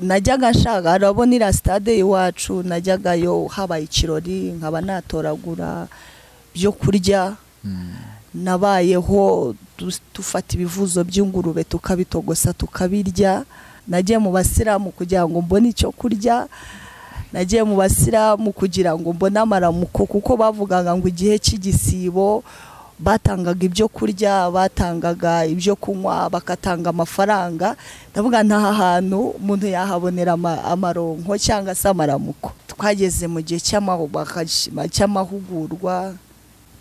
Najyaga nshaka arabona iriya stade iwacu, najyagayo habaye ikirori nkaba natoragura byo kurya. Nabayeho dufata ibivuzo by'ingurube tukabitogosa tukabirya. Nagiye mu basilamu kugira ngo mbone icyo kurya, nagiye mu basilamu kugira ngo mbone amaramuko, kuko bavugaga ngo igihe cy'igisibo batangaga ibyo kurya, batangaga ibyo kunywa, bakatanga amafaranga. Ndavuga nta hantu umuntu yahabonera amaronko cyangwa se amaramuko. Twageze mu gihe cy'amahugurwa,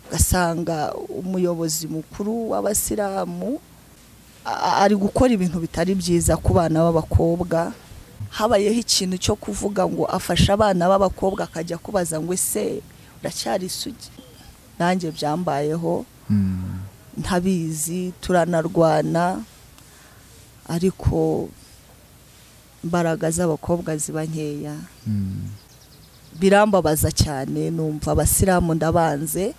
ugasanga umuyobozi mukuru w'abasilamu ari gukora ibintu bitari byiza ku bana b'abakobwa. Habayeho ikintu cyo kuvuga ngo afasha abana b'abakobwa, akajya kubaza ngo ese uracyari isugi? Nanjye byambayeho ntabizi, turanarwana, ariko imbaraga z'abakobwa ziba nkeya. Birambabaza cyane, numva abasilamu ndabanze,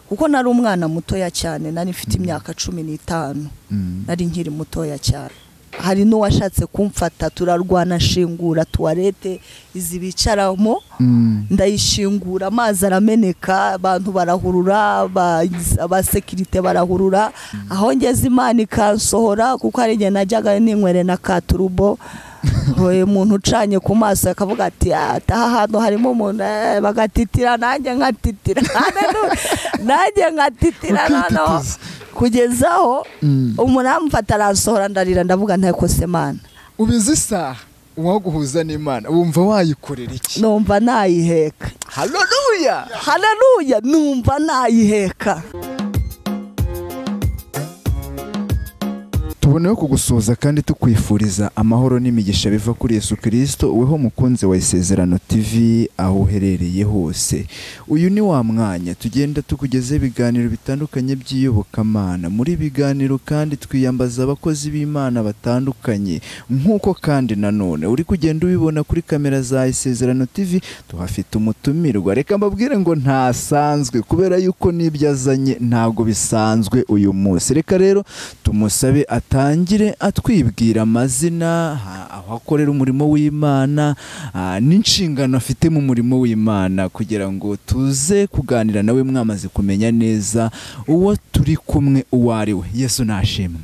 kuko nari umwana mutoya cyane, nari mfite imyaka 15, nari nkiri mutoya cyane. Hari n'uwashatse kumfata turarwana, nshingura tuwarete izi bicaramo, ndayishingura, amazi arameneka, abantu barahurura, abasekirite barahurura. Aho ngeze Imana ikansohora, kuko hari igihe najyaga ninywere na katurubo, umuntu ucanye ku maso akavuga ati aha hantu harimo umuntu, bagatitira, nanjye nkatitira, nanjye nkatitira, noneho kugezaho umuntu amfata aransohora, ndarira, ndavuga ntako se Mana. Ubizi isaha uwaguhuza n'Imana wumva wayikorera iki? Numva nayiheka. Haleluya, haleluya, numva nayiheka. Tuboneyeho kugusuhuza kandi tukwifuriza amahoro n'imigisha biva kuri Yesu Kristo, weho mukunzi wa Isezerano TV aho uherereye hose. Uyu ni wa mwanya tugenda tukugezeho ibiganiro bitandukanye by'iyobokamana. Muri biganiro kandi twiyambaza abakozi b'Imana batandukanye, nk'uko kandi nanone uri kugenda ubibona kuri kamera za Isezerano TV tuhafite umutumirwa. Reka mbabwire ngo ntasanzwe, kubera yuko n'ibyo azanye ntago bisanzwe uyu munsi. Reka rero tumusabe atangire atwibwira amazina, aho akorera umurimo w'Imana, n'inshingano afite mu murimo w'Imana, kugira ngo tuze kuganira nawe mwamaze kumenya neza uwo turi kumwe uwo ari we. Yesu nashimwe.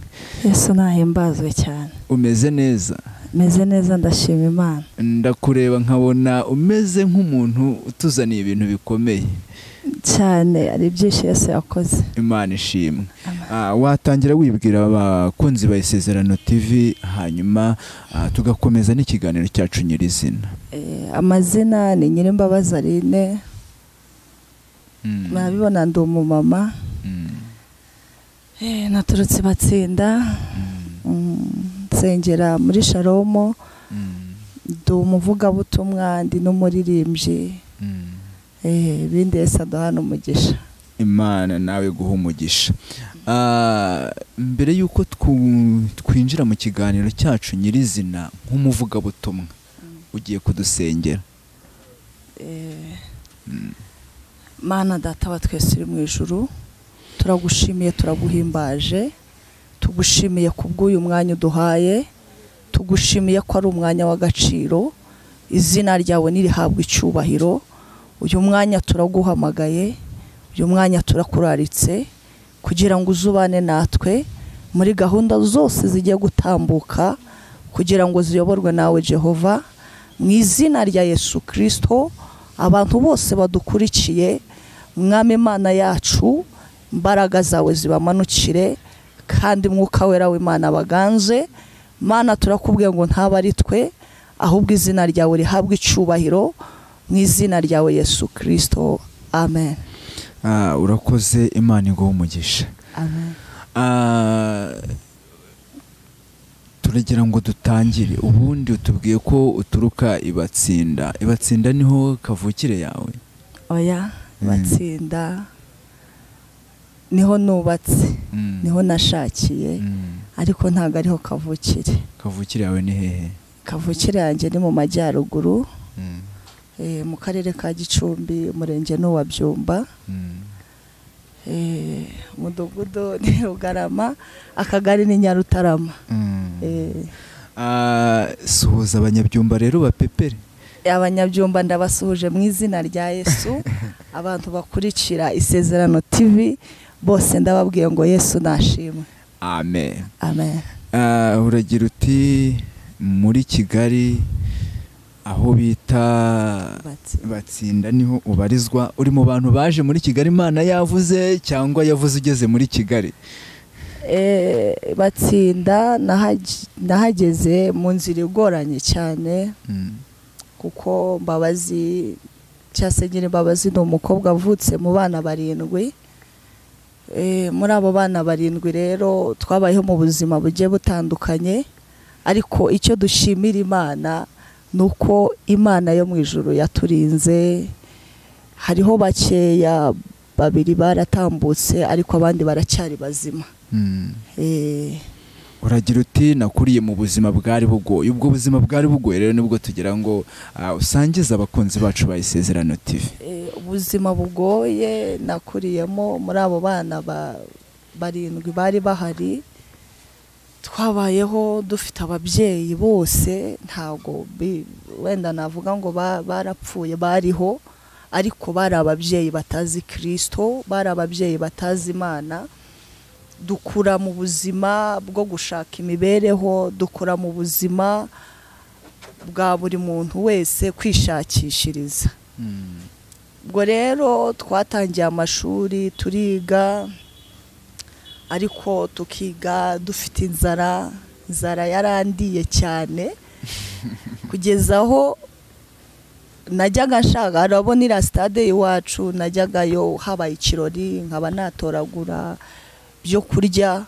Yesu nahimbazwe cyane. Umeze neza? Meze neza, ndashima Imana. Ndakureba nkabona umeze nk'umuntu utuzaniye ibintu bikomeye cyane, ari byinshi Yesu yakoze. Imana ishimwe. Watangira wibwira abakunzi ba Isezerano TV, hanyuma tugakomeza n'ikiganiro cyacu nyirizina. Amazina ni Nyirimbabazi Aline. Murabibona ndi umumama. Naturutse Batsinda, nsengera muri Shalomo, ndi umuvugabutumwa, ndi n'umuririmbyi. Ibindi Yesu aduhana umugisha. Imana nawe guha umugisha. Mbere yuko twinjira mu kiganiro cyacu nyirizina nk'umuvugabutumwa, ugiye kudusengera. Mana data wa twese uri mu ijuru, turagushimiye, turaguhimbaje, tugushimiye kubw'uyu mwanya uduhaye, tugushimiye ko ari umwanya w'agaciro. Izina ryawe nirihabwa icyubahiro. Uyu mwanya turaguhamagaye, uyu mwanya turakuraritse kugira ngo uzubane natwe muri gahunda zose zigiye gutambuka, kugira ngo ziyoborwe nawe Jehova. Mu izina rya Yesu Kristo, abantu bose badukurikiye, Mwami Imana yacu, imbaraga zawe zibamanukire, kandi Mwuka Wera w'Imana baganze. Mana turakubwiye ngo ntaba ari twe, ahubwo izina ryawe rihabwe icyubahiro, mu izina ryawe Yesu Kristo, amen. Urakoze, Imana iguhe umugisha. Amen. Turagira ngo dutangire. Ubundi utubwiye ko uturuka Ibatsinda. Ibatsinda niho kavukire yawe? Oya, Ibatsinda niho nubatse, niho nashakiye, ariko ntago ariho kavukire. Kavukire yawe ni hehe? Kavukire yanjye ni mu majyaruguru, mu karere ka Gicumbi, umurenge n'uwa Byumba, umudugudu ni Rugarama, akagari ni Nyarutarama. Suhuza abanyabyumba rero bapepere. Abanyabyumba ndabasuhuje mu izina rya Yesu. Abantu bakurikira Isezerano TV bose ndababwiye ngo Yesu nashimwe. Amen. Amen. Uragira uti muri Kigali aho bita Batsinda niho ubarizwa, uri mu bantu baje muri Kigali Imana yavuze cyangwa yavuze ugeze muri Kigali? Batsinda nahageze mu nzira igoranye cyane, kuko Mbabazi cyase nyine Mbabazi ni umukobwa avutse mu bana 7. Muri abo bana 7 rero twabayeho mu buzima bugiye butandukanye, ariko icyo dushimira Imana nuko Imana yo mu ijuru yaturinze. Hariho bakeya 2 baratambutse ariko abandi baracyari bazima. Uragira uti nakuriye mu buzima bwari bugoye. Ubwo buzima bwari bugoye rero nibwo tugira ngo usangize abakunzi bacu ba Isezerano TV. Ubuzima bugoye nakuriyemo muri abo bana 7 bari bahari, twabayeho dufite ababyeyi bose, ntago wenda navuga ngo barapfuye, bariho ariko bari ababyeyi batazi Kristo, bari ababyeyi batazi Imana. Dukura mu buzima bwo gushaka imibereho, dukura mu buzima bwa buri muntu wese kwishakishiriza. Ubwo rero twatangiye amashuri turiga, ariko tukiga dufite inzara. Inzara yarandiye cyane kugeza aho najyaga nshaka, urabona iriya stade iwacu najyagayo habaye ikirori nkaba natoragura byo kurya.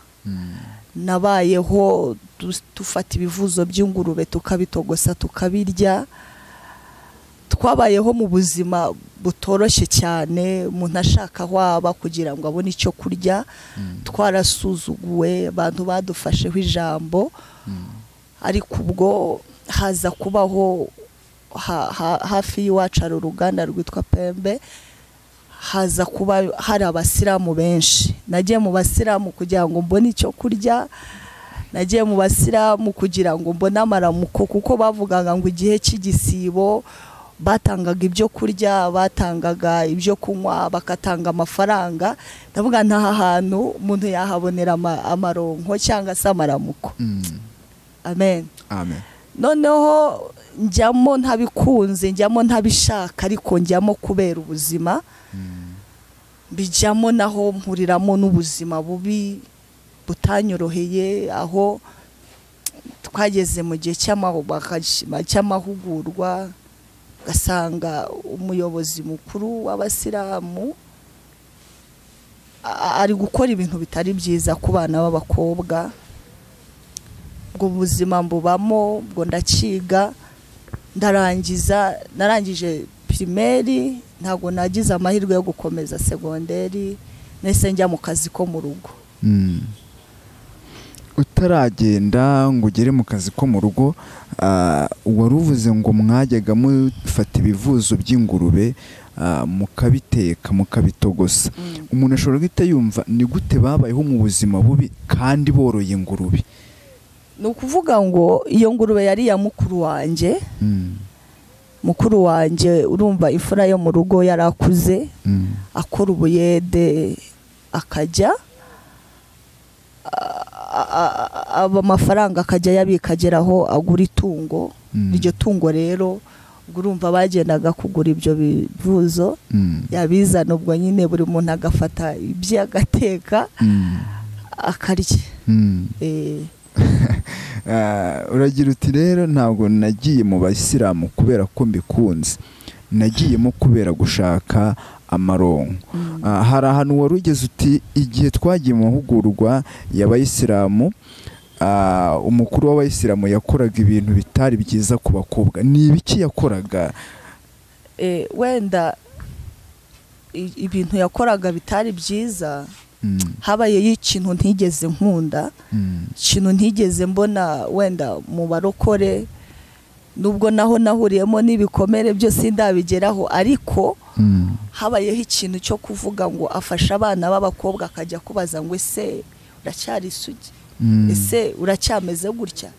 Nabayeho dufata ibivuzo by'ingurube tukabitogosa tukabirya. Twabayeho mu buzima butoroshye cyane, umuntu ashaka aho aba kugira ngo abone icyo kurya. Twarasuzuguwe, abantu badufasheho ijambo, ariko ubwo haza kubaho hafi y'iwacu hari uruganda rwitwa Pembe, haza kuba hari abasilamu benshi. Nagiye mu basilamu kugira ngo mbone icyo kurya, nagiye mu basilamu kugira ngo mbone amaramuko, kuko bavugaga ngo igihe cy'igisibo batangaga ibyo kurya, batangaga ibyo kunywa, bakatanga amafaranga. Ndavuga nta hantu umuntu yahabonera amaronko cyangwa se amaramuko. Amen. Amen. Noneho njyamo ntabikunze, njyamo ntabishaka, ariko njyamo kubera ubuzima. Bijyamo naho mpuriramo n'ubuzima bubi butanyoroheye, aho twageze mu gihe cy'amahugurwa gasanga umuyobozi mukuru w'abasilamu ari gukora ibintu bitari byiza ku bana b'abakobwa. Ubwo buzima mbubamo, ubwo ndakiga, ndarangiza, narangije primaire, ntago nagize amahirwe yo gukomeza segonderi, nese njya mu kazi ko mu rugo. Utaragenda ngo ugere mu kazi ko mu rugo, waruvuze ngo mwajyaga mufata ibivuzo by'ingurube mukabiteka mukabitogosa. Umuntu ashobora guhita yumva ni gute babayeho mu buzima bubi kandi boroye ingurube? Ni ukuvuga ngo iyo ngurube yari ya mukuru wanjye. Mukuru wanjye urumva imfura yo mu rugo yarakuze, akora ubuyede akajya amafaranga akajya yabikageraho agura itungo. Iryo tungo rero urumva bagendaga kugura ibyo bivuzo, yabizana ubwo nyine buri muntu agafata ibye agateka akarya. Uragira uti rero ntabwo nagiye mu basilamu kubera ko mbikunze, nagiyemo kubera gushaka amaronko. Hari ahantu wari ugeze uti igihe twagiye mu mahugurwa y'abayisilamu, umukuru w'abayisilamu yakoraga ibintu bitari byiza ku bakobwa. Ni ibiki yakoraga? Wenda ibintu yakoraga bitari byiza, habayeyo ikintu ntigeze nkunda, ikintu ntigeze mbona wenda mu barokore, nubwo naho nahuriyemo n'ibikomere byose ndabigeraho, ariko habayeho ikintu cyo kuvuga ngo afasha abana b'abakobwa akajya kubaza ngo ese uracyari isugi? Ese uracyameze gutya?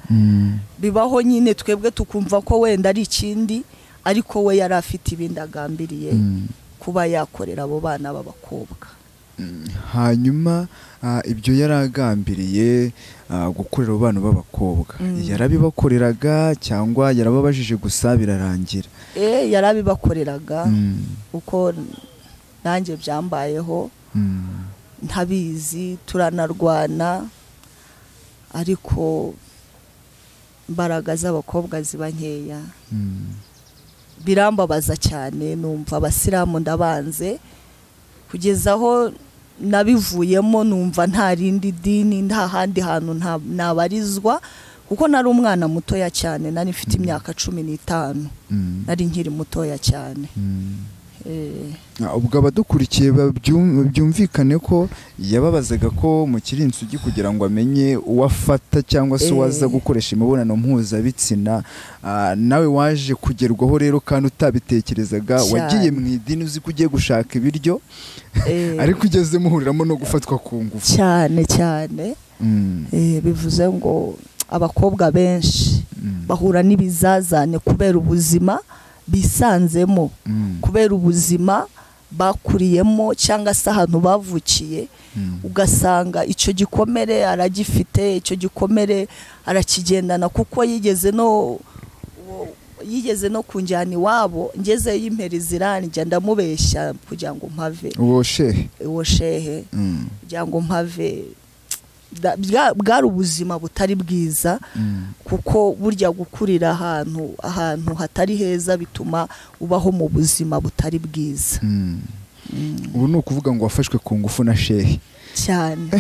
Bibaho nyine, twebwe tukumva ko wenda ari ikindi, ariko we yari afite ibindi agambiriye kuba yakorera abo bana b'abakobwa. Hanyuma ibyo yari agambiriye gukorera abo bana b'abakobwa, yarabibakoreraga cyangwa yarababajije gusa birarangira? Yarabibakoreraga, uko nanjye byambayeho ntabizi, turanarwana, ariko imbaraga z'abakobwa ziba nkeya. Birambabaza cyane, numva abasilamu ndabanze, kugeza aho nabivuyemo numva nta rindi dini, nta handi hantu nabarizwa, kuko nari umwana mutoya cyane, nari mfite imyaka 15, nari nkiri mutoya cyane. Ubwo abadukurikiye byumvikane ko yababazaga ko mukiri insugi kugira ngo amenye uwafata cyangwa se uwaza gukoresha imibonano mpuzabitsina. Nawe waje kugerwaho rero kandi utabitekerezaga, wagiye mu idini uzi ko ugiye gushaka ibiryo, ariko ugeze muhuriramo no gufatwa ku ngufu cyane cyane. Bivuze ngo abakobwa benshi bahura n'ibizazane kubera ubuzima bisanzemo, kubera ubuzima bakuriyemo cyangwa se ahantu bavukiye, ugasanga icyo gikomere aragifite, icyo gikomere arakigendana, kuko yigeze no kunjyana iwabo, ngezeyo imperi zirandya, ndamubeshya kugira ngo mpave. Uwo shehe kugira ngo mpave. Bwari ubuzima butari bwiza, kuko burya gukurira ahantu hatari heza bituma ubaho mu buzima butari bwiza. Ubu ni ukuvuga ngo wafashwe ku ngufu na shehe cyane.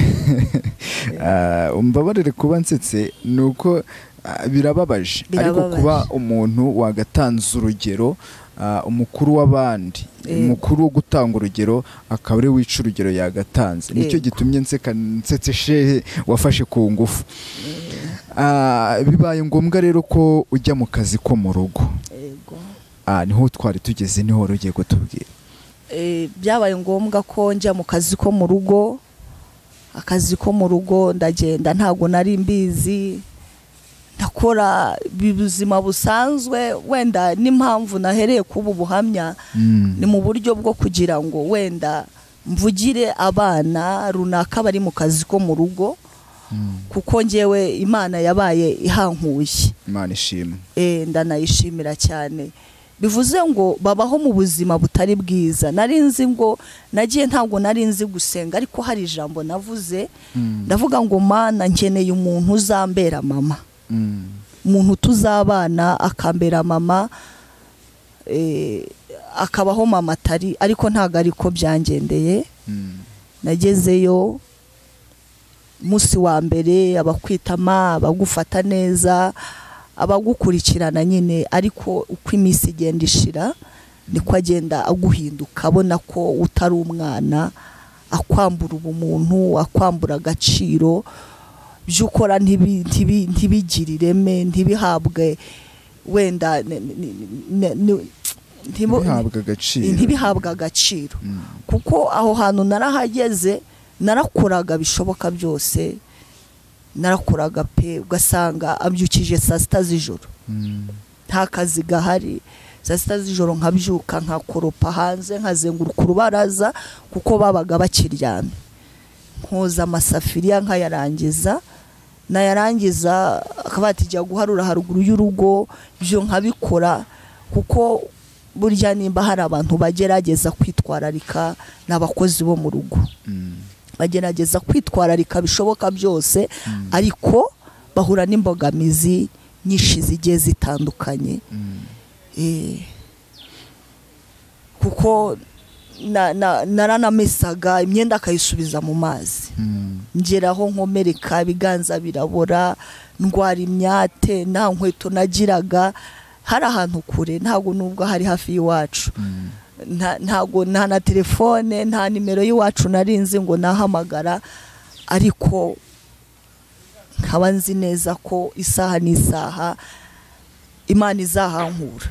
Umbabarire kuba nsetse, ni uko birababaje, ariko kuba umuntu wagatanze urugero, umukuru w'abandi, umukuru wo gutanga urugero, akaba ari wica urugero yagatanze, nicyo gitumye nsetse shehe wafashe ku ngufu. Bibaye ngombwa rero ko ujya mu kazi ko mu rugo. Niho twari tugeze, niho rugiye kutubwira. Byabaye ngombwa ko njya mu kazi ko mu rugo. Akazi ko mu rugo ndagenda, ntago nari mbizi, ndakora ubuzima busanzwe. Wenda n'impamvu nahereye kuba ubuhamya ni mu buryo bwo kugira ngo wenda mvugire abana runaka bari mu kazi ko mu rugo, kuko njyewe Imana yabaye ihankuye. Imana ishimwe. Ndanayishimira cyane. Bivuze ngo babaho mu buzima butari bwiza. Nari nzi ngo nagiye, ntabwo nari nzi gusenga, ariko hari ijambo navuze, ndavuga ngo Mana, nkeneye umuntu uzambera mama, umuntu tuzabana akambera mama, akabaho mama atari, ariko ntago ariko byangendeye. Nagezeyo umunsi wa mbere, abakwitama, abagufata neza, abagukurikirana nyine, ariko uko iminsi igenda ishira niko agenda aguhinduka, abona ko utari umwana, akwambura ubumuntu, akwambura agaciro, ibyo ukora ntibigire ireme, ntibihabwe wenda ntibihabwe agaciro. Kuko aho hantu narahageze, narakoraga bishoboka byose, narakoraga pe, ugasanga abyukije saa 6 z'ijoro, nta kazi gahari. Saa 6 z'ijoro nkabyuka, nkakoropa hanze, nkazenguruka urubaraza, kuko babaga bakiryamye, nkoza amasafiriya nkayarangiza, nayarangiza akabati jya guharura haruguru y'urugo, ibyo nkabikora, kuko burya nimba hari abantu bagerageza kwitwararika n'abakozi bo mu rugo, bagerageza kwitwararika bishoboka byose, ariko bahura n'imbogamizi nyinshi zigiye zitandukanye. Kuko naranamesaga imyenda akayisubiza mu mazi, ngeraho nkomereka, ibiganza birabora, ndwara imyate, nta nkweto nagiraga, hari ahantu kure, ntago nubwo hari hafi y'iwacu, ntago nta na telefone, nta nimero y'iwacu narinzi ngo nahamagara, ariko nkaba nzi neza ko isaha n'isaha Imana izahankura.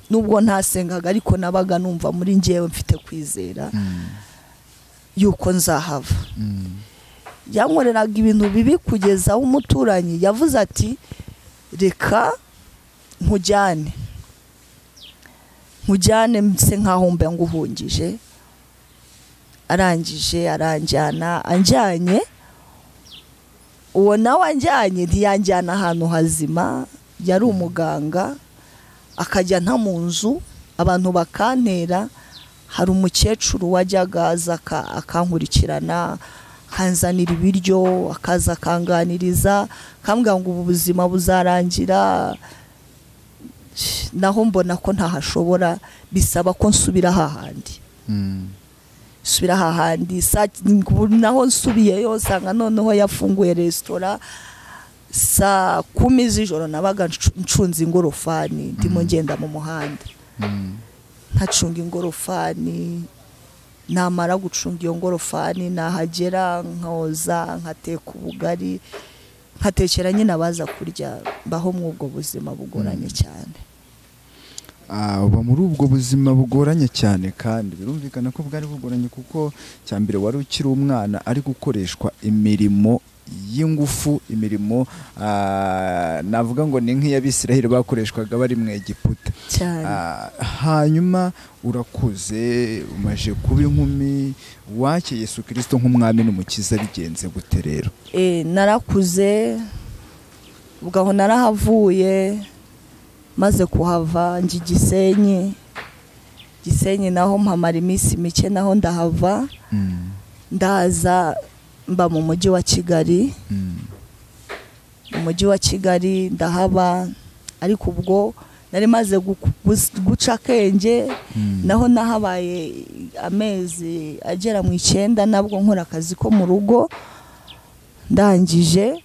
Nubwo ntasengaga, ariko nabaga numva muri njyewe mfite kwizera yuko nzahava. Yankoreraga ibintu bibi kugeza aho umuturanyi yavuze ati reka nkujyane nse nkaho mbe nguhungije. Arangije aranjyana, anjyanye uwo nawe anjyanye ntiyanjyana ahantu hazima, yari umuganga akajya nta mu nzu abantu bakantera. Hari umukecuru wajyaga aza akankurikirana, akanzanira ibiryo, akaza akanganiriza, akambwira ngo ubu buzima buzarangira. Naho mbona ko ntahashobora, bisaba ko nsubira hahandi. Subira hahandi, naho nsubiyeyo nsanga noneho yafunguye resitora. Saa 10 z'ijoro nabaga ncunze ingorofani, ndimo ngenda mu muhanda ntacunga ingorofani. Namara gucunga iyo ngorofani nahagera nkoza, nkateka ubugari, nkatekera nyine abaza kurya. Mbaho mw'ubwo buzima bugoranye cyane. Uba muri ubwo buzima bugoranye cyane, kandi birumvikana ko bwari bugoranye kuko cyambere wari ukiri umwana ari gukoreshwa imirimo y'ingufu, imirimo navuga ngo ni nk'iy'Abisiraheli bakoreshwaga bari mu Egiputa. Hanyuma urakuze, umaje kuba inkumi, wake Yesu Kristo nk'umwami n'umukiza, bigenze gute rero? Narakuze, ubwo aho narahavuye, maze kuhava njya Gisenyi. Gisenyi naho mpamara iminsi mike, naho ndahava ndaza mba mu mujyi wa Kigali. Mu mujyi wa Kigali ndahaba, ariko ubwo nari maze guca akenge. Naho nahabaye amezi agera mu 9, nabwo nkora akazi ko mu rugo. Ndangije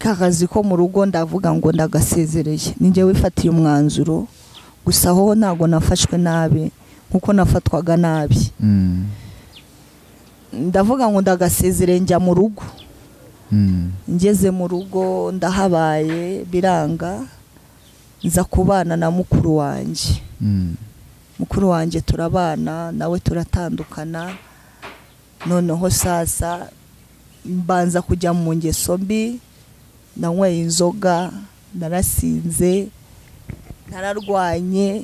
akazi ko mu rugo ndavuga ngo ndagasezereye, ninjye wifatiye umwanzuro. Gusa aho ntago nafashwe nabi nkuko nafatwaga nabi. Ndavuga ngo ndagasezereye, njya mu rugo. Ngeze mu rugo ndahabaye biranga, nza kubana na mukuru wanjye. Mukuru wanjye turabana nawe turatandukana. Noneho sasa mbanza kujya mu ngeso mbi, nanyweye inzoga, narasinze, nararwanye,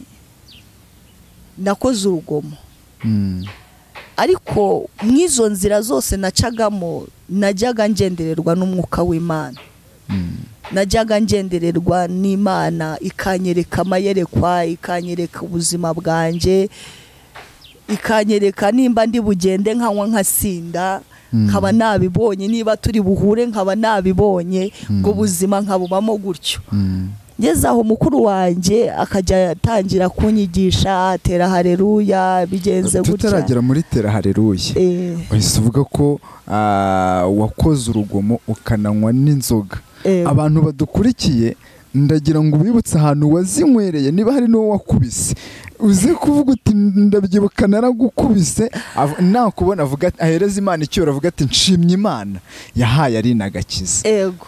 nakoze urugomo. Ariko mw'izo nzira zose nacagamo najyaga ngendererwa n'umwuka w'Imana. Najyaga ngendererwa n'Imana, ikanyereka amayerekwa, ikanyereka ubuzima bwanjye, ikanyereka nimba ndi bugende nkanywa nkasinda, nkaba nabibonye, niba turi buhure nkaba nabibonye, ngo buzima nkabubamo gutyo. Ngeze aho mukuru wanjye akajya atangira kunyigisha tera haleluya, bigenze gutya. Tutaragera muri tera haleluya, uhise uvuga ko wakoze urugomo ukananywa n'inzoga. Abantu badukurikiye ndagira ngo ubibutse ahantu wazinywereye, niba hari n'uwo wakubise uze kuvuga uti ndabyibuka naragukubise, nakubona avuga ahereza Imana icyubahiro, avuga ati nshimye Imana yahaye ari nagakiza. Ego.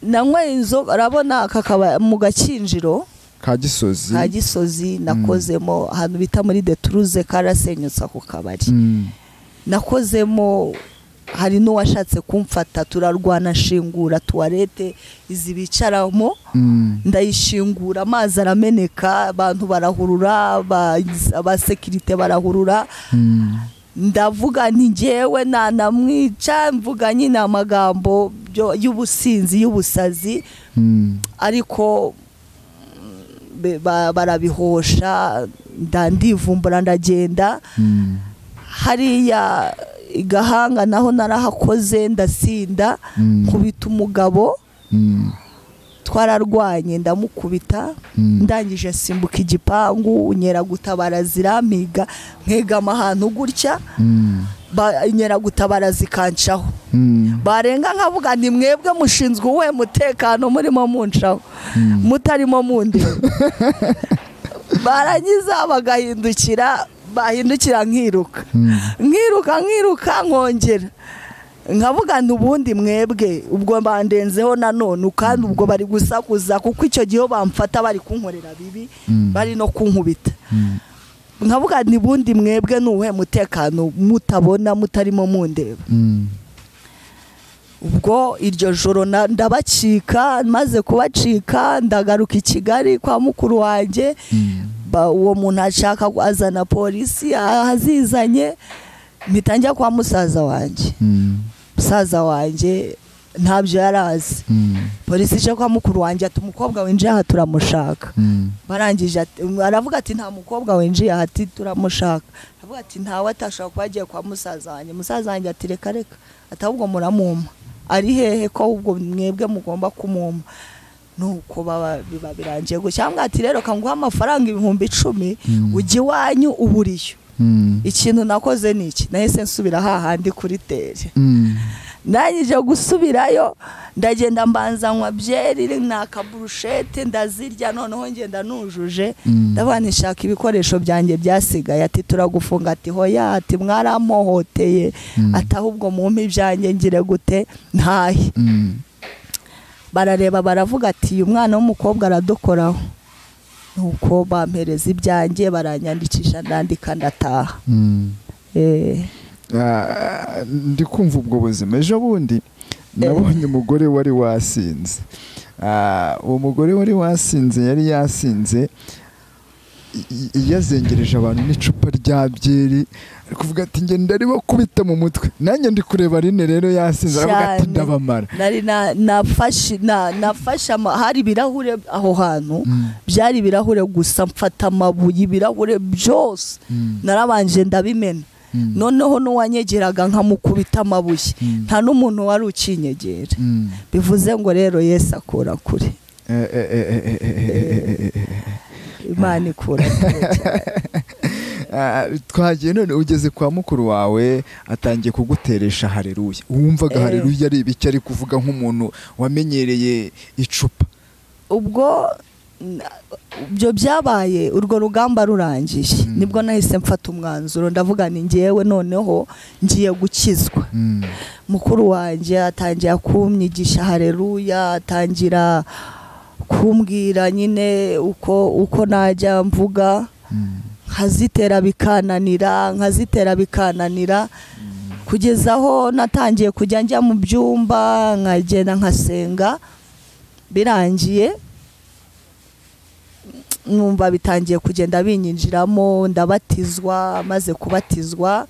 Nanywe inzoga, urabona kakaba mu gakinjiro ka Gisozi, ka Gisozi nakozemo ahantu bita muri Detruze, karasenyutse ako kabari. Nakozemo, hari n'uwashatse kumfata turarwana, shingura toilette izi bicaramo, ndayishingura amazi arameneka, abantu barahurura, abasekirite barahurura. Ndavuga nti njyewe nanamwica, mvuga nyine amagambo y'ubusinzi y'ubusazi, ariko barabihosha, ndandivumbura ndagenda. Hariya Gahanga naho narahakoze ndasinda, nkubita umugabo, twararwanye ndamukubita, ndangije nsimbuka igipangu, inkeragutabara zirampiga, nkegama ahantu gutya, inkeragutabara zikancaho. Barenga nkavuga nti mwebwe mushinzwe uwe mutekano murimo muncaho, mutarimo mundeba. Barangiza bagahindukira, bahindukira nkiruka nkiruka nkiruka, nkongera nkavuga nti ubundi mwebwe ubwo bandenzeho nanone, kandi ubwo bari gusakuza, kuko icyo gihe bamfata bari kunkorera bibi, bari no kunkubita. Nkavuga ni bundi mwebwe nuhe mutekano mutabona mutarimo mundeba. Ubwo iryo joro ndabacika, maze kubacika ndagaruka i Kigali kwa mukuru wanjye. Uwo muntu ashaka azana polisi azizanye, mpita njya kwa musaza wanjye. Musaza wanjye ntabyo yarazi. Polisi ije kwa mukuru wanjye ati umukobwa winjiye aha turamushaka. Barangije aravuga ati nta mukobwa winjiye aha ati turamushaka. Aravuga ati ntawe atashaka kuba agiye kwa musaza wanjye. Musaza wanjye ati reka reka, ati ahubwo muramumpa, ari hehe ko ahubwo mwebwe mugomba kumumpa. Nuko biba birangiye gusa. Ati rero kanguha amafaranga 10,000 ujye iwanyu uburiyo. Ikintu nakoze ni iki, nahise nsubira hahandi kuri tere. Ndangije gusubirayo ndagenda mbanza nywa byeri na kaburushete ndazirya, noneho ngenda nujuje. Ndavuga nti shaka ibikoresho byanjye byasigaye. Ati turagufunga. Ati hoya, ati mwaramohoteye, ati ahubwo mumpe ibyanjye ngire gute ntahe. Barareba baravuga ati uyu mwana w'umukobwa aradukoraho. Nuko bampereza ibyanjye baranyandikisha ndandika ndataha. Ndi kumva ubwo buzima. Ejo bundi nabonye umugore wari wasinze. Uwo mugore wari wasinze yari yasinze yazengereje abantu n'icupa rya byeri, ari kuvuga ati nge ndarimo kubita mu mutwe. Nanjye ndi kureba Aline rero yasinze aravuga ati ndabamara. Nari nafashe hari ibirahure aho hantu, byari ibirahure gusa, mfata amabuye ibirahure byose narabanje ndabimena. Noneho n'uwanyegeraga nkamukubita amabuye, nta n'umuntu wari ukinyegera. Bivuze ngo rero Yesu akura kure. Imana ikura kure cyane. Twagiye none ugeze kwa mukuru wawe atangiye kuguteresha haleluya. Wumvaga haleluya ari ibiki ari kuvuga nk'umuntu wamenyereye icupa? Ubwo ibyo byabaye urwo rugamba rurangiye, nibwo nahise mfata umwanzuro ndavuga ni ngewe noneho ngiye gukizwa. Mukuru wanjye atangira kumwigisha haleluya, atangira kumbwira nyine uko najya mvuga, nkazitera bikananira, kugeza aho natangiye kujya njya mu byumba nkagenda nkasenga. Birangiye numva bitangiye kugenda binyinjiramo, ndabatizwa. Maze kubatizwa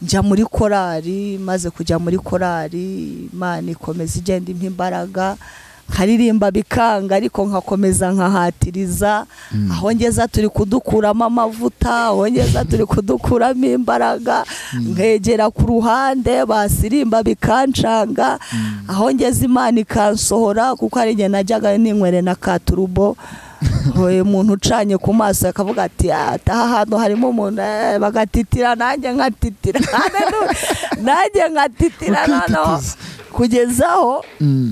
njya muri korari, maze kujya muri korari Imana ikomeza igenda impa imbaraga, nkaririmba bikanga ariko nkakomeza nkahatiriza. Aho ngeza turi kudukuramo amavuta, aho ngeza turi kudukuramo imbaraga, nkegera ku ruhande basirimba bikancanga. Aho ngeza Imana ikansohora, kuko ari njye najyaga ninywere na katurubo. Umuntu ucanye ku maso akavuga ati ataha hano harimo umuntu, bagatitira nanjye nkatitira, nanjye nkatitira. Noneho kugezaho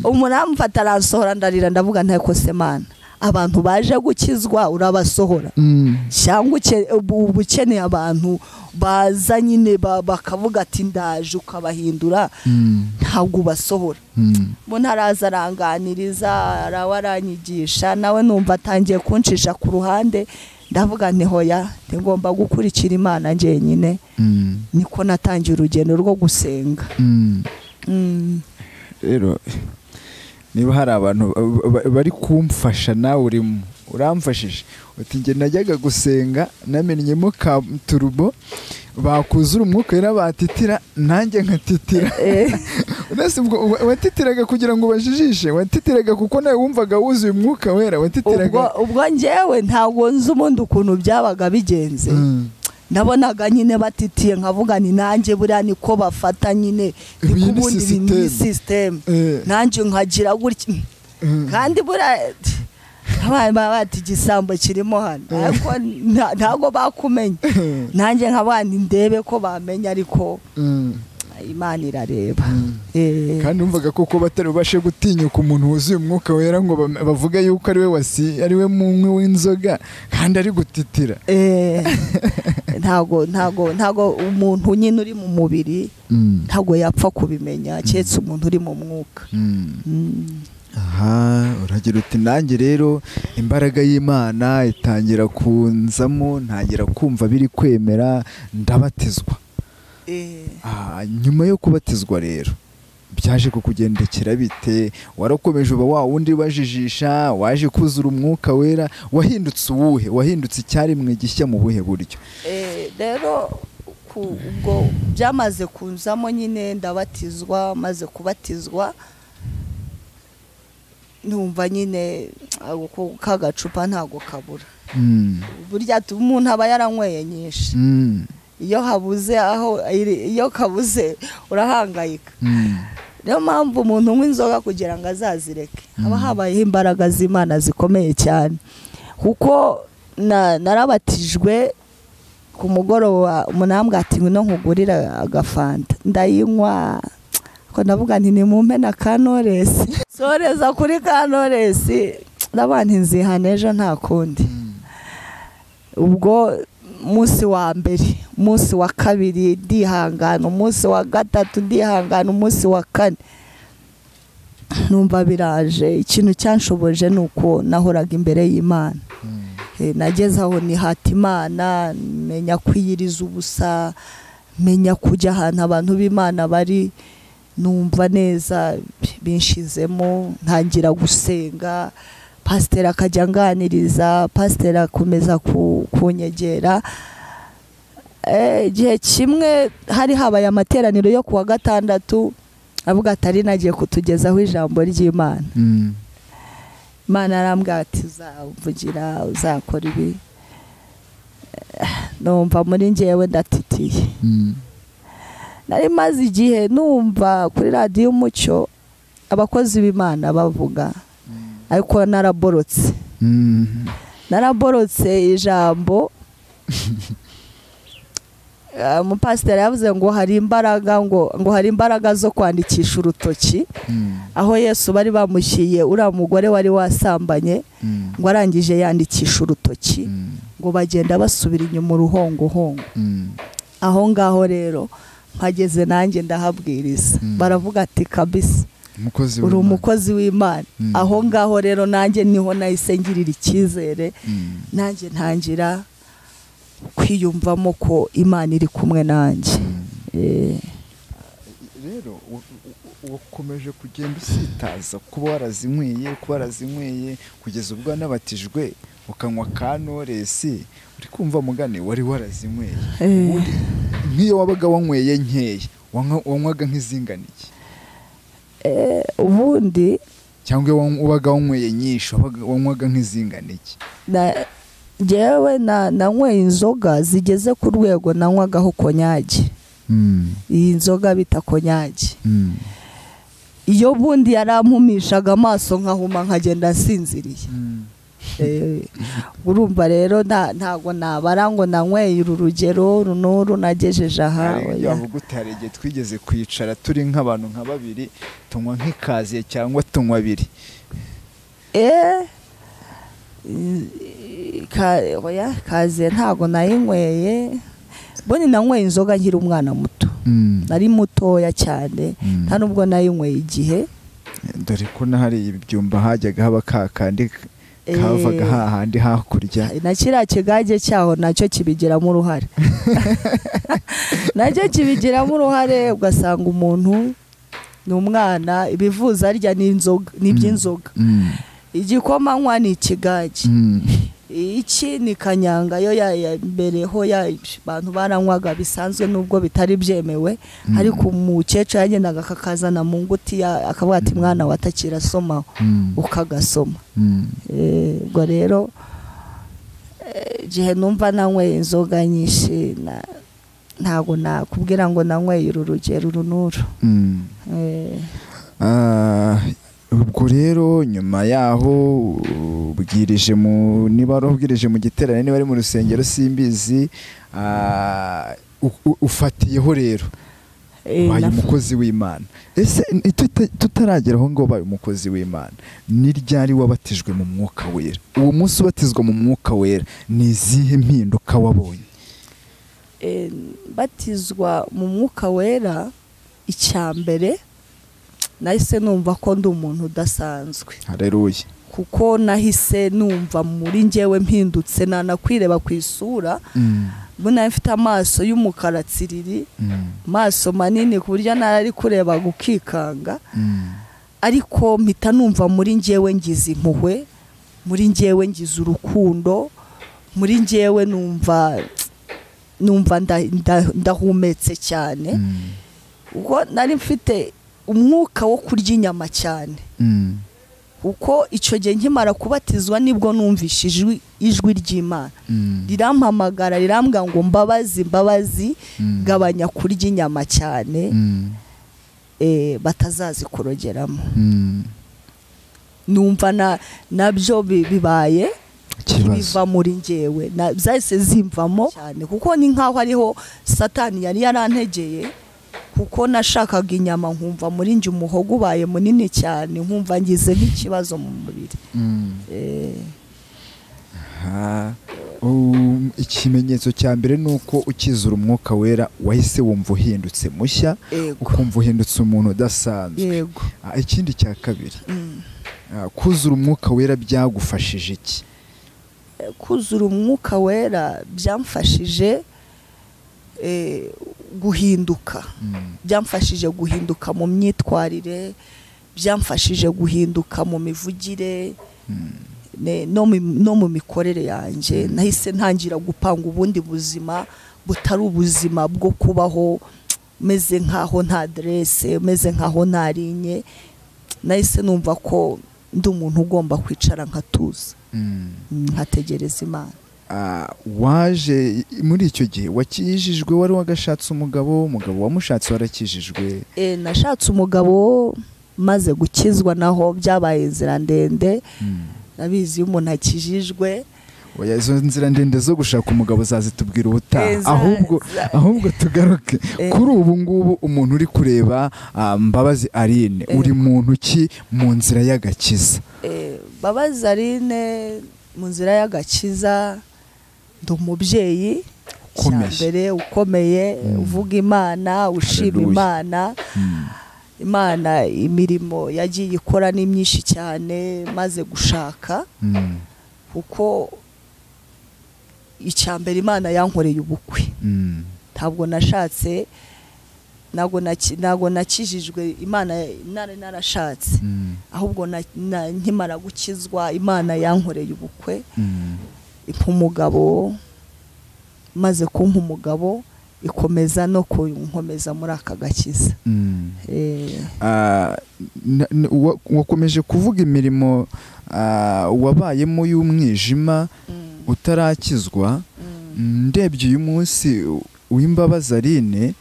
umuntu amfata aransohora, ndarira ndavuga ntako se Mana, abantu baje gukizwa urabasohora, cyangwa ubukeneye abantu baza nyine bakavuga ati ndaje, ukabahindura, ntabwo ubasohora. Mbona araza aranganiriza, arawaranyigisha, nawe numva atangiye kuncisha ku ruhande. Ndavuga nti hoya, ngomba gukurikira Imana njyenyine. Niko natangiye urugendo rwo gusenga. Rero niba hari abantu bari kumfasha nawe urimo uramfashije, uti nge najyaga gusenga namenyemo ka turubo, bakuzura umwuka wera batitira nanjye nkatitira. Uretse ubwo watitiraga kugira ngo bajijishe, watitiraga kuko nawe wumvaga wuzuye umwuka wera, watitiraga. Ubwo njyewe ntabwo nzi ubundi ukuntu byabaga bigenze. Nabonaga nyine batitiye nkavuga ni nanjye buriya niko bafata nyine, ubundi ni system, nanjye nkagira gutya. Kandi buriya abana bati igisambo kirimo hano, ariko ntabwo bakumenya. Nanjye nkabandi ndebe ko bamenya, ariko Imana irareba. Kandi umvaga koko batari ubashe gutinyuka umuntu wuzuye umwuka wera ngo bavuga yuko ari we wasi, ari we munywi w'inzoga kandi ari gutitira. Ntago umuntu nyine uri mu mubiri ntago yapfa kubimenya, keretse umuntu uri mu mwuka. Aha Uragira uti nanjye rero imbaraga y'Imana itangira kunzamo, ntangira kumva biri kwemera, ndabatizwa. Nyuma yo kubatizwa rero byaje kukugendekera bite? Warakomeje uba wa wundi bajijisha, waje kuzura umwuka wera, wahindutse uwuhe? Wahindutse icyaremwe gishya mu buhe buryo? Rero ubwo byamaze kunzamo nyine, ndabatizwa, maze kubatizwa numva nyine ka gacupa ntago kabura. Burya umuntu aba yaranyweye nyinshi, iyo habuze aho iyo kabuze urahangayika. Niyo mpamvu umuntu unywa inzoga kugira ngo azazireke haba habayeho imbaraga z'Imana zikomeye cyane. Kuko narabatijwe ku mugoroba, umunambwe ati ngwino nkugurira agafanta, ndayinywa ko ndavuga nti nimumpe na kanoresi, soreza kuri kanoresi, ndavuga nti nzihana ejo nta kundi. Ubwo umunsi wa mbere, umunsi wa kabiri ndihangana, umunsi wa gatatu ndihangana, umunsi wa kane numva biraje. Ikintu cyanshoboje ni uko nahoraga imbere y'Imana. Nageze aho nihata Imana, menya kwiyiriza ubusa, menya kujya ahantu abantu b'Imana bari, numva neza binshizemo, ntangira gusenga. Pasiteri akajya anganiriza, pasiteri akomeza kunyegera. Igihe kimwe hari habaye amateraniro yo kuwa gatandatu, avuga atari nagiye kutugezaho ijambo ry'Imana. Imana arambwira ati uzavugira, uzakora ibi. Numva muri njyewe ndatitiye. Nari maze igihe numva kuri radiyo Umucyo abakozi b'Imana bavuga, ariko naraborotse. Naraborotse ijambo. Umupasiteri yavuze ngo hari imbaraga, ngo hari imbaraga zo kwandikisha urutoki. Aho Yesu bari bamushiye uriya mugore wari wasambanye, ngo arangije yandikisha urutoki, ngo bagenda basubira inyuma uruhongohongo. Aho ngaho rero mpageze nanjye ndahabwiriza, baravuga ati kabisa uri umukozi w'Imana. Aho ngaho rero nanjye niho nahise ngirira icyizere, nanjye ntangira kwiyumvamo ko Imana iri kumwe nanjye. Rero wakomeje kugenda usitaza kuba warazinyweye kugeza ubwo nabatijwe ukanywa ka Knowless, uri kumva mugane wari warazinyweye. Nk'iyo wabaga wanyweye nkeya, wanywaga nk'izingana iki? Ubundi cyangwa wabaga wanyweye nyinshi, wanywaga nk'izingana iki? Njyewe nanyweye inzoga zigeze ku rwego nanywagaho konyagi. Iyi nzoga bita konyagi, iyo bundi yarampumishaga amaso nkahuma nkagenda nsinziriye. Urumva rero ntago nabara ngo nanyweye uru rugero runuru nagejeje aha. Yavuga uti hari igihe twigeze kwicara turi nk'abantu nka babiri, tunywa nk'ikaziye cyangwa tunywa abiri. Kaziye ntago nayinyweye. Mbone nanyweye inzoga nkiri umwana muto, nari mutoya cyane, nta nubwo nayinyweye igihe. Dore ko nahari ibyumba hajyaga haba kakandi kavaga hahandi hakurya, na kiriya kigage cyaho nacyo kibigiramo uruhare. Nacyo kibigiramo uruhare, ugasanga umuntu ni umwana ibivuza arya n'inzoga, n'iby'inzoga. Igikoma nywa ni ikigage, iki ni kanyanga yo yambereho abantu baranywaga bisanzwe nubwo bitari byemewe, ariko umukecuru yagendaga akakazana mu nguti akavuga ati mwana watakira soma, ukagasoma. Ubwo rero igihe numva nanyweye inzoga nyinshi, ntago nakubwira ngo nanyweye uru rugero runuru. Ubwo rero nyuma yaho ubwirije mu niba ubwirije mu giterane niba ari mu rusengero simbizi, ufatiyeho rero ubaye umukozi w'Imana. Ese tutaragera aho ngo ubaye umukozi w'Imana, ni ryari wabatijwe mu mwuka wera? Uwo munsi ubatizwa mu mwuka wera ni izihe mpinduka wabonye? Batizwa mu mwuka wera, icya mbere nahise numva ko ndi umuntu udasanzwe. Haleluya. Kuko nahise numva muri njyewe mpindutse, nanakwireba ku isura, mbona mfite amaso y'umukara tsiriri, amaso manini ku buryo narari kureba gukikanga. Ariko mpita numva muri njyewe ngize impuhwe, muri njyewe ngize urukundo, muri njyewe numva ndahumetse cyane. Kuko nari mfite umwuka wo kurya inyama cyane. Kuko icyo gihe nkimara kubatizwa nibwo numvise ijwi ry'Imana rirampamagara, rirambwira ngo mbabazi mbabazi, gabanya kurya inyama cyane, batazazikurogeramo. Numva nabyo bibaye biva muri njyewe, zahise zimvamo cyane, kuko ni nkaho ariho Satani yari yarantegeye. Kuko nashakaga inyama nkumva muri njye umuhogo ubaye munini cyane, nkumva ngize nk'ikibazo mu mubiri. Ikimenyetso cya mbere ni uko ukizura umwuka wera wahise wumva uhindutse mushya, ukumva uhindutse umuntu udasanzwe. Ikindi cya kabiri, kuzura umwuka wera byagufashije iki? Kuzura umwuka wera byamfashije guhinduka. Byamfashije guhinduka mu myitwarire, byamfashije guhinduka mu mivugire, no mu mikorere yanjye. Nahise ntangira gupanga ubundi buzima butari ubuzima bwo kubaho meze nkaho nta adresse, meze nkaho ntarinye. Nahise numva ko ndi umuntu ugomba kwicara nkatuza, nkategereza Imana. Waje muri icyo gihe wakijijwe, wari wagashatse umugabo, umugabo wamushatse warakijijwe? Nashatse umugabo maze gukizwa, naho byabaye inzira ndende. Nabizi iyo umuntu akijijwe. Oya, izo nzira ndende zo gushaka umugabo zazitubwira ubutaha. Ahubwo tugaruke kuri ubu ngubu, umuntu uri kureba Mbabazi Aline, uri muntu ki mu nzira y'agakiza? Mbabazi Aline mu nzira y'agakiza, ndi umubyeyi mbere ukomeye, uvuga Imana, ushima Imana. Imana imirimo yagiye ikora ni myinshi cyane maze gushaka, kuko icya mbere Imana yankoreye ubukwe. Ntabwo nashatse, ntabwo nakijijwe Imana narashatse, ahubwo nkimara gukizwa Imana yankoreye ubukwe, impa umugabo. Maze kumpa umugabo ikomeza no kunkomeza muri aka gakiza. Wakomeje kuvuga imirimo wabayemo y'umwijima utarakizwa. Ndebye uyu munsi w'Imbabazi Aline,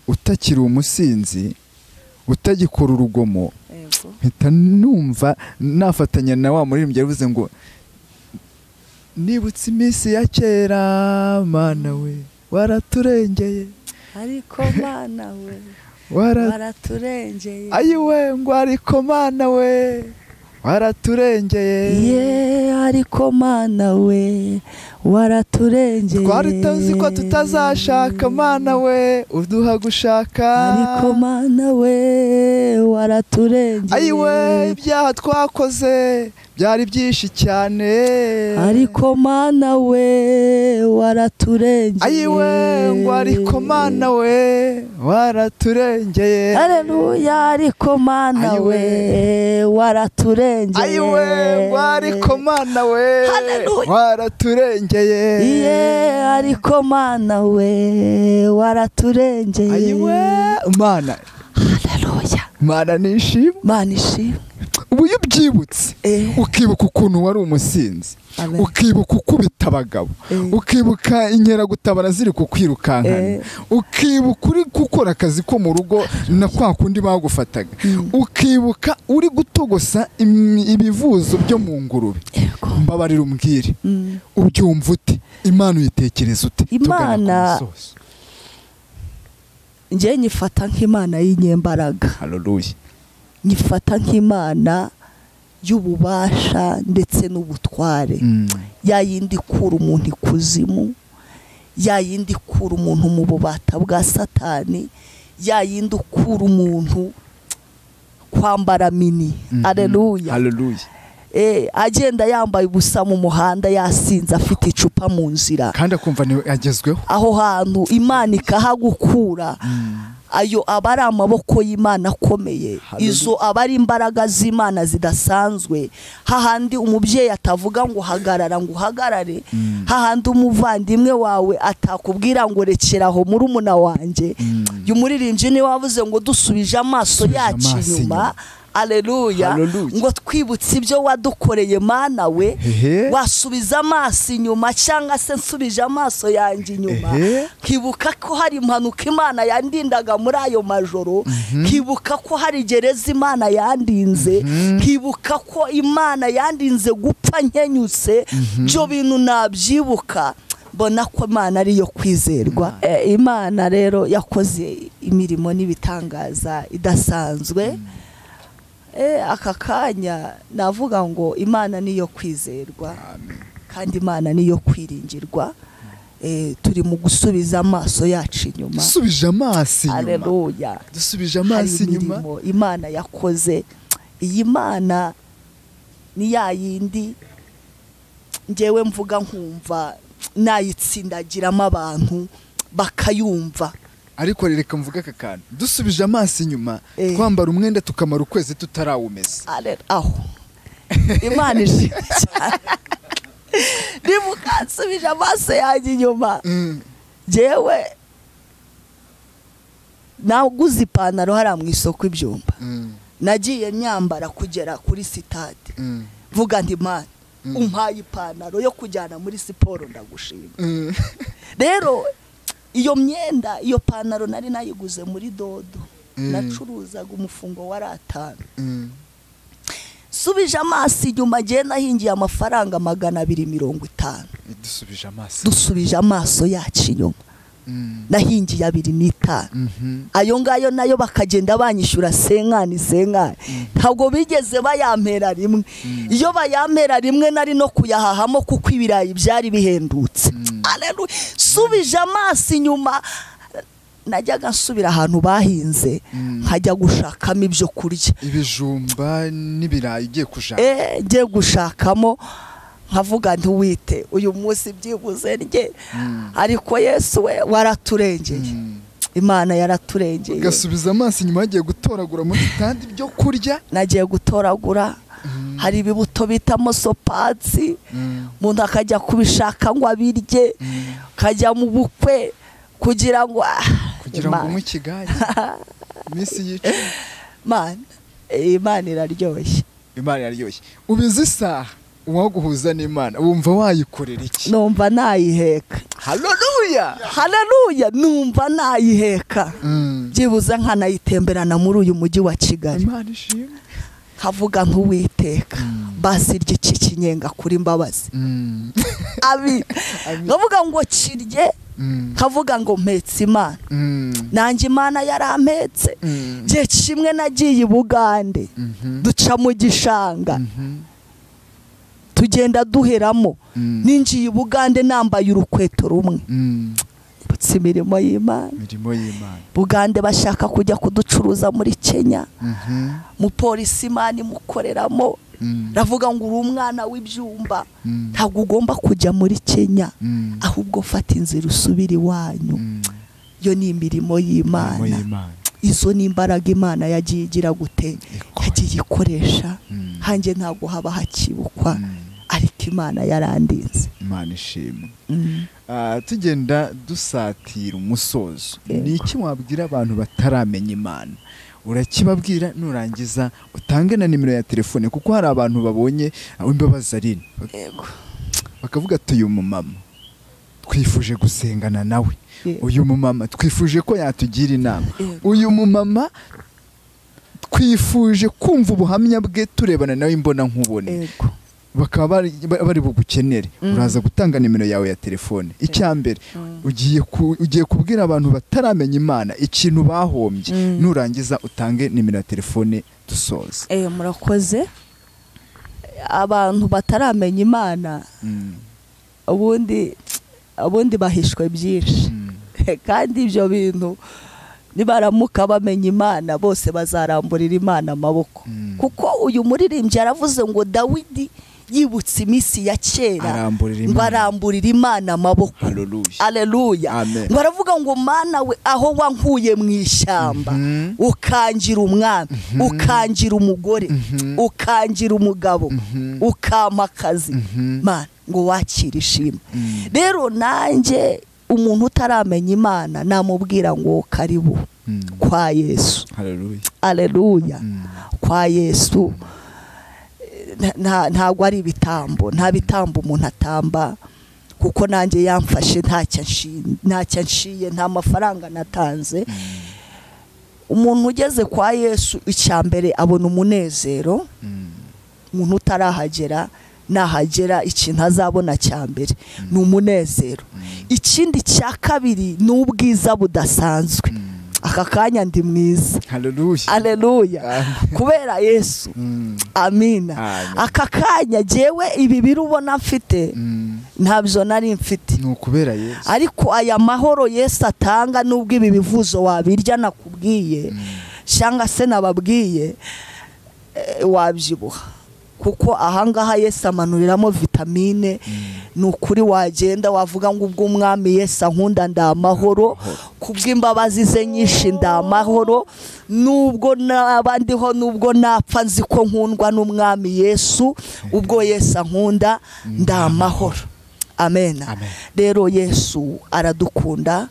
utakiri umusinzi, utagikora urugomo, mpita numva nafatanya na wa muririmbyi yavuze ngo nibutse iminsi ya kera Mana we waraturengeye, ariko Mana we waraturengeye, ayiwe ngo ariko Mana we waraturengeye, ye ariko Mana we waraturengeye, twari tuzi ko tutazashaka Mana we uduha gushaka, ariko Mana we waraturengeye, ayiwe ibyaha twakoze byari byinshi cyane, ariko Mana we waraturengeye, ayiwe ngo ariko Mana we waraturengeye, haleluya, ariko Mana we waraturengeye, ayiwe ngo ariko Mana we waraturengeye, iye ariko Mana we waraturengeye, ayiwe Mana, haleluya, Mana nishimwe, Mana ishimwe. Ubu iyo ubyibutse ukibuka ukuntu wari umusinzi, ukibuka ukubita abagabo, ukibuka inkeragutabara ziri kukwirukankana, ukibuka uri gukora akazi ko mu rugo na kwa kundi bagufataga, ukibuka uri gutogosa ibivuzo byo mu ngurube, mbabarira umbwire, ubyumva ute? Imana uyitekereza ute? Imana njye nyifata nk'Imana y'inyembaraga. Haleluya. Nyifata nk'Imana y'ububasha ndetse n'ubutware, ya yindi ikura umuntu ikuzimu, ya yindi ikura umuntu mu bubata bwa Satani, ya yindi ukura umuntu kwambara mini. Haleluya, haleluya. Agenda yambaye ubusa mu muhanda, yasinze, afite icupa mu nzira, kandi akumva ni agezweho. Aho hantu Imana ikahagukura. Ayo aba ari amaboko y'Imana akomeye, izo aba ari imbaraga z'Imana zidasanzwe. Hahandi umubyeyi atavuga ngo hagarara ngo uhagarare, hahandi umuvandimwe wawe atakubwira ngo rekeraho murumuna wanjye. Uyu muririmbyi niwe wavuze ngo dusubije amaso yacu inyuma, Haleluya, ngo twibutse ibyo wadukoreye Mana we. Wasubiza amaso inyuma, cyangwa se nsubije amaso yanjye inyuma, nkibuka ko hari impanuka Imana yandindaga muri ayo majoro, nkibuka ko hari gereza Imana yandinze, nkibuka ko Imana yandinze gupfa nkenyutse. Ibyo bintu nabyibuka, mbona ko Imana ariyo kwizerwa. Imana rero yakoze imirimo n'ibitangaza idasanzwe. Aka kanya navuga ngo Imana niyo kwizerwa, kandi Imana niyo kwiringirwa. Turi mu gusubiza amaso yacu inyuma. Dusubije amaso inyuma. Haleluya. Dusubije amaso inyuma. Imana yakoze. Iyi Mana ni ya yindi ngewe mvuga nkumva nayitsindagiramo abantu bakayumva. Ariko reka mvuga aka kantu, dusubije amaso inyuma, twambara umwenda tukamara ukwezi tutarawumesa. Aho Imana ishimwe cyane. Nibuka nsubije amaso yanjye inyuma, jewe naguze ipantaro hariya mu isoko ibyumba, nagiye nyambara kugera kuri sitade, mvuga nti Mana umpaye ipantaro yo kujyana muri siporo, ndagushima. Rero iyo myenda, iyo pantaro nari nayiguze muri dodo, nacuruzaga umufungo wa 5. Subije amaso inyuma, giye nahingiye amafaranga 250. Dusubije amaso yacu inyuma, nahingiye 2.5. Ayo ngayo nayo bakagenda banyishyura senkani senkani, ntabwo bigeze bayampera rimwe. Iyo bayampera rimwe nari no kuyahahamo, kuko ibirayi byari bihendutse. Haleluya. Subije amaso inyuma, najyaga nsubira ahantu bahinze, nkajya gushakamo ibyo kurya, ibijumba n'ibirayi ugiye kushaka. Ngiye gushakamo, nkavuga nti wite uyu munsi byibuze rye. Ariko Yesu we waraturengeye, Imana yaraturengeye. Ugasubiza amaso inyuma, yagiye gutoragura muri stade ibyo kurya. Nagiye gutoragura, hari ibibuto bita mosopatsi, umuntu akajya kubishaka ngo abirye, kajya mu bukwe kugira ngo unywe ikigage iminsi yica. Mana, Imana iraryoshye. Imana iraryoshye. Ubizi isaha uwaguhuza n'Imana wumva wayikorera iki? Numva nayiheka. Haleluya, haleluya. Numva nayiheka, byibuze nkanayitemberana muri uyu mujyi wa Kigali. Imana ishimwe. Nkavuga nk'Uwiteka, basi irye iki kinyenga kuri Mbabazi. Abi nkavuga ngo kirye, nkavuga ngo mpetse Imana. Nanjye Imana yarampetse. Gihe kimwe nagiye i Bugande, duca mu gishanga, tugenda duheramo. Ninjiye i Bugande nambaye urukweto rumwe. Nibutse imirimo y'Imana. Bugande bashaka kujya kuducuruza muri Kenya. Mupolisi Imana imukoreramo, ravuga ngo uri umwana w'ibyumba, ntabwo ugomba kujya muri Kenya, ahubwo fata inzira usubire iwanyu. Iyo ni imirimo y'Imana. Izo ni imbaraga Imana yagiye igira gute, yagiye ikoresha. Hanjye ntabwo haba hakibukwa, ariko Imana yarandinze. Imana ishimwe. Tugenda dusatira umusozo, ni iki wabwira abantu bataramenya Imana? Urakibabwira nurangiza utange na nimero ya telefone, kuko hari abantu babonye Imbabazi Aline bakavuga ati uyu mumama twifuje gusengana nawe, uyu mumama twifuje ko yatugira inama, uyu mumama twifuje kumva ubuhamya bwe turebana nawe imbona nkubone, bakaba bari bugukenere. Uraza gutanga nimero yawe ya telefone. Icyambere, ugiye kubwira abantu bataramenya Imana ikintu bahombye, nurangiza utange nimero ya telefone dusoze. Murakoze. Abantu bataramenya Imana ubundi bahishwe byinshi, kandi ibyo bintu Nibaramuka bamenya Imana bose bazaramburira Imana amaboko. Kuko uyu muririmbyi yaravuze ngo Dawidi yibutse iminsi ya kera ngo aramburira Imana amaboko. Haleluya. Ngo aravuga ngo Mana we, aho wankuye mu ishyamba ukangira umwami, ukangira umugore, ukangira umugabo, ukampa akazi, Mana ngo wakire ishimwe. Rero nanjye umuntu utaramenya Imana namubwira ngo karibu kwa Yesu. Haleluya. Kwa Yesu ntabwo ari ibitambo, nta bitambo umuntu atamba, kuko nanjye yamfashe ntacyo nshiye, nta mafaranga natanze. Umuntu ugeze kwa Yesu icya mbere abona umunezero. Umuntu utarahagera nahagera ikintu azabona cya mbere ni umunezero. Ikindi cya kabiri ni ubwiza budasanzwe. Aka kanya ndi mwiza. Haleluya. Kubera Yesu. Amina. Aka kanya jewe ibi biri ubona mfite ntabyo nari mfite, ni ukubera Yesu. Ariko aya mahoro Yesu atanga, nubwo ibi bivuzo wabirya nakubwiye cyangwa se nababwiye, wabyibuha. Kuko ahangaha Yesu amanuriramo vitamine. Ni ukuri wagenda wavuga ngo ubwo umwami Yesu ankunda ndamahoro, kubw'imbabazi ze nyinshi ndamahoro, nubwo nabandiho nubwo napfa nzi ko nkundwa n'umwami Yesu, ubwo Yesu ankunda ndamahoro. Amen. Rero Yesu aradukunda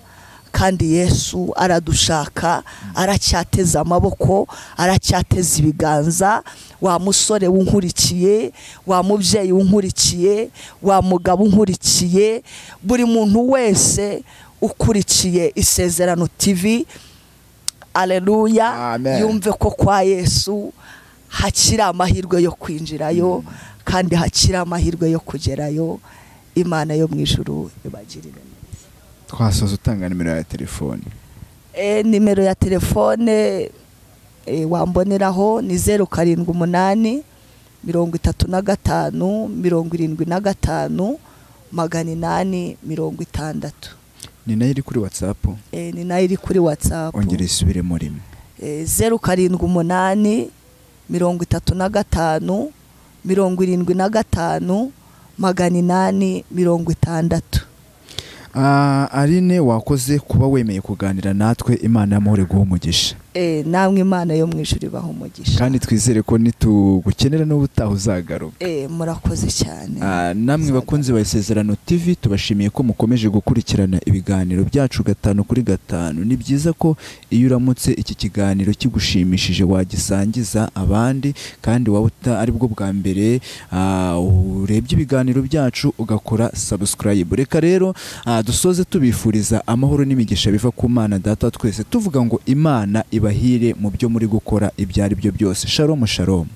kandi Yesu aradushaka, aracyateza amaboko, aracyateza ibiganza. Wa musore unkurikiye, wa mubyeyi unkurikiye, wa mugabo unkurikiye, buri muntu wese ukurikiye Isezerano TV, aleluya, yumve ko kwa Yesu hakiri amahirwe yo kwinjirayo, kandi hakiri amahirwe yo kugerayo. Imana yo mu ijuru ibagirire neza. Twasoza utanga nimero ya telefone. Nimero ya telefone wamboneraho ni 078 35 75 860. Ni nayo iri kuri WhatsApp? Ni nayo iri kuri WhatsApp. Ongera isubire muri 078 35 75 860. Aline, wakoze kuba wemeye kuganira natwe. Imana y'amahoro iguhe umugisha. Namwe Imana yo mu ijuru ibahe umugisha. Kandi twizere ko nitugukenera n'ubutaha uzagaruka. Murakoze cyane. Namwe bakunzi ba Isezerano TV, tubashimiye ko mukomeje gukurikirana ibiganiro byacu 5 kuri 5. Ni byiza ko iyo uramutse iki kiganiro kigushimishije wagisangiza abandi, kandi waba ari bwo bwa mbere urebye ibiganiro byacu ugakora subscribe. Reka rero dusoze tubifuriza amahoro n'imigisha biva ku Mana Data twese, tuvuga ngo Imana ibahire mu byo muri gukora ibyo ari byo byose. Shalom, shalom.